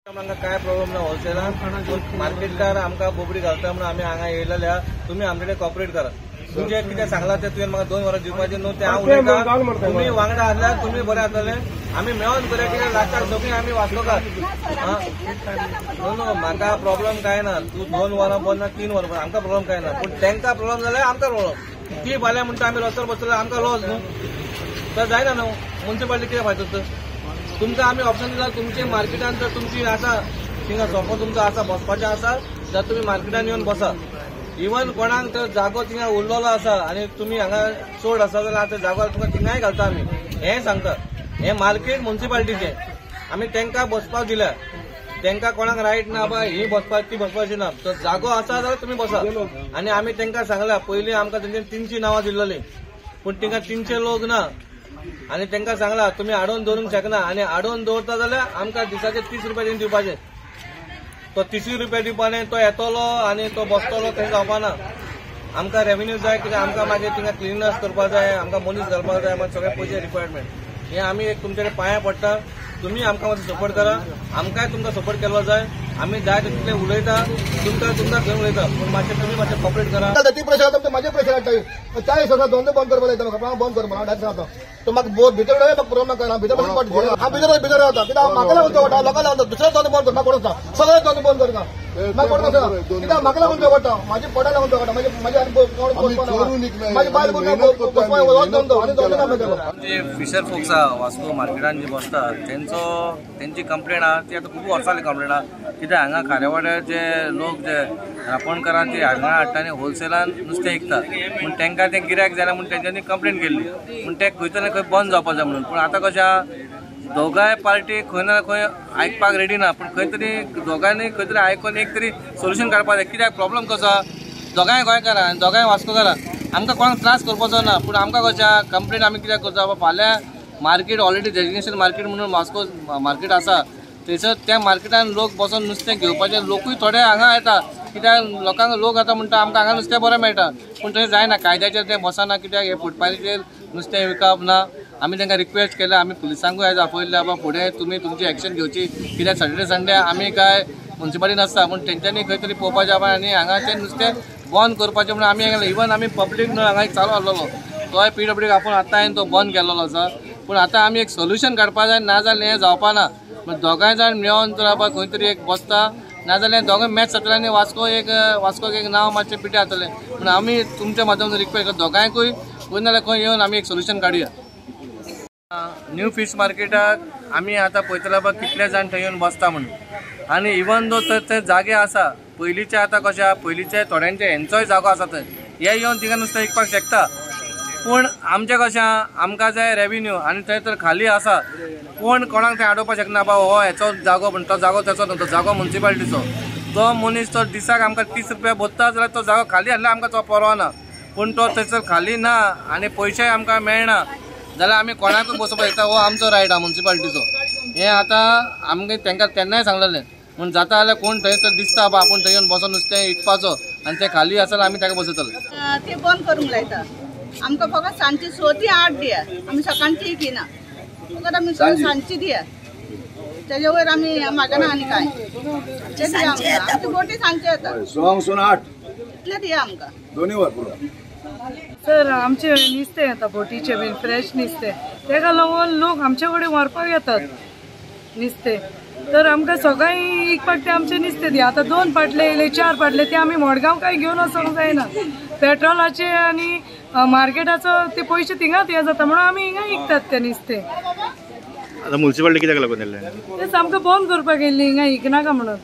आमकां काय प्रॉब्लेम ना होलसेलान, पूण मार्केटकार आमकां बोबडी घालता म्हणून आमी हांगा येयलेले. तुमी आमचे कडेन कॉपरेट करा. तुमचें कितें सांगलां तें तुवें म्हाका 2 वरां दिवपाचें न्हू, तें हांव उलयता. तुमी वांगडा आसल्यार तुमी बरें आसतलें. आमी मेळोन करया, कित्याक लास्टाक सगळीं आमी वास्कोकार. न्हू न्हू, म्हाका प्रॉब्लेम काय ना. तूं 2 वरां बंद ना, 3 वरां बंद, आमकां प्रॉब्लेम काय ना. पूण तांकां प्रॉब्लेम जाल्यार आमकां प्रॉब्लेम. ती फाल्यां म्हणटा आमी रस्त्यार बसतले, आमकां लॉस न्हू, तर जायना न्हू. मुन्सिपालिटी कितें फायदो तर? तुमकां आमी ऑप्शन दिला, तुमचे मार्केटान जर तुमची आसा थिंगा सोपो तुमचो आसा बसपाचें आसा जाल्यार तुमी मार्केटान येवन बसा. इवन कोणाक तर जागो थिंगा उरलेलो आसा आनी तुमी हांगा चड आसा जाल्यार आतां जागो तुमकां थिंगाय घालता आमी, हें सांगता. हें मार्केट मुन्सिपालिटीचें, आमी तांकां बसपाक दिल्या. तांकां कोणाक रायट ना बाबा ही बसपाक ती बसपाची ना. तर जागो आसा जाल्यार तुमी बसा. आनी आमी तांकां सांगला, पयलीं आमकां तेंच्यांनी 300 नांवां दिल्लेलीं, पूण तांकां 300 लोक ना. आनी तांकां सांगला तुमी आडोवन दवरूंक शकना, आनी आडोवन दवरता जाल्यार आमकां दिसाचे 30 रुपया तेणी दिवपाचे. तो 30 रुपया दिवपाने तो येतलो आनी तो बसतलो, थंय जावपाना. आमकां रेवेन्यू जाय, कित्याक आमकां मागीर थिंगा क्लिनर्स करपाक जाय, आमकां मनीस घालपाक जाय, मागीर सगळे पयशे रिक्वायरमेंट. हें आमी एक तुमचे कडेन पांयां पडटा, तुमी आमकां मातसो सपोर्ट करा. आमकांय तुमकां सपोर्ट केल्लो जाय. आमी जाय तितले उलयता, तुमकां तुमकां खंय उलयता, पूण मातशें तुमी मातशें कॉपरेट करा. ती प्रेशर घालता, म्हाजें प्रेशर हाडटा. 40 वर्सां धंदो बंद करपाक लायता म्हाका, बंद कर म्हणून डायरेक्ट सांगता. तो म्हाका बोट भितर म्हाका प्रॉब्लेम कळना, भितर हांव भितर भितर रावता. कित्याक म्हाका लागून तो वाडटा, लोकांक लागून दुसरो धंदो बंद कर, म्हाका कोण आसा सगळे धंदो बंद करता, म्हाका कोण आसा. कित्याक म्हाका लागून तो वाडटा, म्हाज्या पोटा लागून तो वाडटा, म्हाजी म्हाजी बायल धंदो आनी धंदो ना म्हाजो. जे फिशर फोक्स आहा वास्को मार्केटान जे बसता तेंचो तेंची कंप्लेन आहा, ती आतां खूब वर्सां कंप्लेन आहा. कित्याक हांगा खारेवाड्यार जे लोक जे रापणकारां ते हांगा हाडटा आनी होलसेलान नुस्तें विकता, पूण तांकां तें गिरायक जायना म्हूण तेंच्यांनी कंप्लेन केल्ली, पूण ते खंय तरी खंय बंद जावपाक जाय म्हणून. पूण आतां कशें आहा, दोगांय पार्टी खंय ना खंय आयकपाक रेडी ना, पूण खंय तरी दोगांयनी खंय तरी आयकून एक तरी सोल्युशन काडपाक जाय. कित्याक प्रॉब्लम कसो आहा, दोगांय गोंयकारां आनी दोगांय वास्कोकारां, आमकां कोणाक त्रास करपाचो ना. पूण आमकां कशें आहा, कंप्लेन आमी कित्याक करता, बाबा फाल्यां मार्केट ऑलरेडी डेजिग्नेशन मार्केट म्हणून वास्को मार्केट आसा, थंयसर त्या मार्केटान लोक बसोन नुस्तें घेवपाचे लोकूय थोडे हांगा येता. कित्याक लोकांक लोक आतां म्हणटा आमकां हांगा नुस्तें बरें मेळटा, पूण तशें जायना, कायद्याचेर तें बसना. कित्याक हे फुटपाथीचेर नुस्तें विकप ना. आमी तांकां रिक्वेस्ट केल्या, आमी पुलिसांकूय आयज आपयल्लें, बाबा फुडें तुमी तुमची एक्शन घेवची, कित्याक सॅटर्डे संडे आमी काय मुन्सिपालिटी नासता, पूण तेंच्यांनी खंय तरी पळोवपाचें बाबा आनी हांगा तें नुस्तें बंद करपाचें म्हणून आमी इवन आमी पब्लीक न्हय हांगा एक चालू आसलेलो, तोय पीडब्ल्यूडीक आपोवन आतां हांवें तो बंद केल्लो आसा. पूण आतां आमी एक सोल्युशन काडपाक जाय, नाजाल्यार हें जावपा ना. दोगांय जाण मेळोन तर बाबा खंय तरी एक बसता, नाजाल्यार दोगांय मॅच जातले आनी वास्को एक वास्कोक एक नांव मातशें पिठे जातलें. पूण आमी तुमच्या माध्यमांतून रिक्वेस्ट करता दोगांयकूय खंय नाजाल्यार खंय येवन आमी एक सोल्युशन काडुया. न्यू फिश मार्केटाक आमी आतां पळयतले बाबा कितले जाण थंय येवन बसता म्हणून. आनी इवन दो थंय थंय जागे आसा, पयलींचे आतां कशें आहा, पयलींचे थोड्यांचे हेंचोय जागो आसा थंय, हे येवन थिंगा नुस्तें विकपाक शकता. पूण आमचें कशें आहा, आमकां जाय रेवेन्यू आनी थंय तर खाली आसा, कोण कोणाक थंय आडोवपाक शकना बाबा हो हेचो जागो, पण तो जागो तेचो न्हू, तो जागो मुन्सिपालिटीचो. तो मनीस तो दिसाक आमकां 30 रुपया भरता जाल्यार तो जागो खाली आसल्यार आमकां तो परवा ना, पूण तो थंयसर खाली ना आनी पयशेय आमकां मेळना जाल्यार आमी कोणाकूय बसोवपाक शकता. हो आमचो रायट आहा मुन्सिपालिटीचो. हें आतां आमगे तांकां तेन्नाय सांगलेलें, पूण जाता जाल्यार कोण थंयसर दिसता बाबा आपूण थंय येवन बसोन नुस्तें विकपाचो आनी तें खाली आसा जाल्यार आमी ताका बसयतले. ते बंद करूंक लायता आमकां, फकत सांजची 6 ते 8 दिया, आमी सकाळची विकिना, फकत आमी सांजची दिया, तेजे वयर आमी मागना आनी काय ते दिया आमकां. आमची बोटी सांजची येता 6 से 8 इतले दिया आमकां, दोन्ही वर पुरो. सर आमचे नुस्तें येता बोटीचें बीन फ्रेश नुस्तें, तेका लागून लोक आमचे कडेन व्हरपाक येतात नुस्तें. तर आमकां सगळें विकपाक ते आमचें नुस्तें दिया. आतां 2 पाटले येयले, 4 पाटले, ते आमी मडगांव काय घेवन वचोंक जायना. पेट्रोलाचे आनी मार्केटाचो ते पयशे थिंगाच हें जाता म्हणून आमी हिंगा विकतात ते नुस्तें. आतां मुन्सिपालिटी कित्याक लागून येयल्लें? तेच आमकां बंद करपाक येयल्ली हिंगा विकनाका म्हणून.